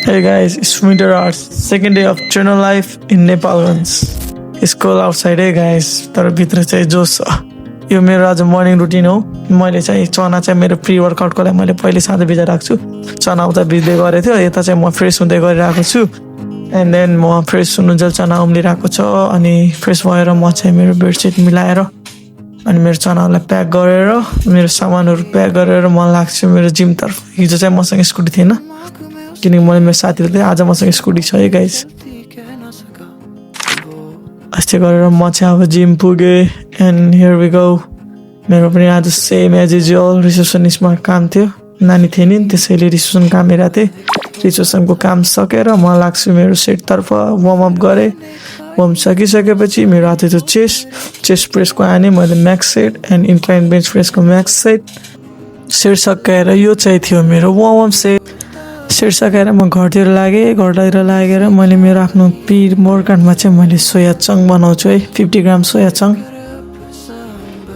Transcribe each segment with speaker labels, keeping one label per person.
Speaker 1: Hey guys, it's winter hours, second day of journal life in Nepalgञ्ज. It's cold outside hey guys, तर भित्र चाहिँ जोस छ. यो मेरो आज मर्निङ रुटिन हो. मैले चाहिँ चना चाहिँ मेरो प्री वर्कआउटको लागि मैले पहिले साँझ भिजाइ राख्छु. चना उता भिज्दै गरेको थियो, यता चाहिँ म फ्रेस हुँदै गरिरहेको छु. एन्ड देन म फ्रेस हुनुन्जेल चना उम्लिरहेको छ अनि फ्रेस भएर म चाहिँ मेरो बेडसिट मिलाएर अनि मेरो चनाहरूलाई प्याक गरेर मेरो सामानहरू प्याक गरेर म लाग्छु मेरो जिमतर्फ. हिजो चाहिँ मसँग स्कुटी थिएन किनकि मैले मेरो साथीले चाहिँ आज मसँग स्कुटी छ है गाइस. अस्ति गरेर म चाहिँ अब जिम पुगेँ एन्ड हियर वी गो. मेरो पनि आज सेम एज युजुअल रिसेप्सनिस्टमा काम थियो, नानी थिएन नि त्यसैले रिसेप्सन काम हेरेको थिएँ. रिसेप्सनको काम सकेर म लाग्छु मेरो सेटतर्फ. वार्मअप गरेँ, वार्म सकिसकेपछि मेरो हात थियो चेस्ट प्रेसको आने मैले max set and incline bench प्रेसको म्याक्स सेट सकाएर यो चाहिँ थियो मेरो वार्मअप सेट सकाएर म घरतिर लागेर मैले मेरो आफ्नो पिर वर्कआउटमा चाहिँ मैले सोया चङ्क बनाउँछु है, 50 ग्राम सोया चङ्क.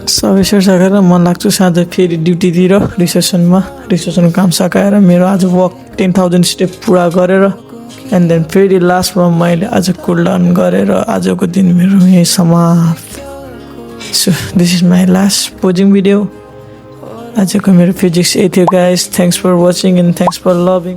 Speaker 1: सबै सेट सकाएर म लाग्छु साँझ फेरि ड्युटीतिर रिसेप्सनको काम सकाएर मेरो आज वक 10,000 स्टेप पुरा गरेर एन्ड देन फेरि लास्टमा मैले आज कुल डाउन गरेर आजको दिन मेरो यही समाप्त. So this is my last posing video. आजको मेरो फिजिक्स यही थियो guys. Thanks for watching and thanks for loving.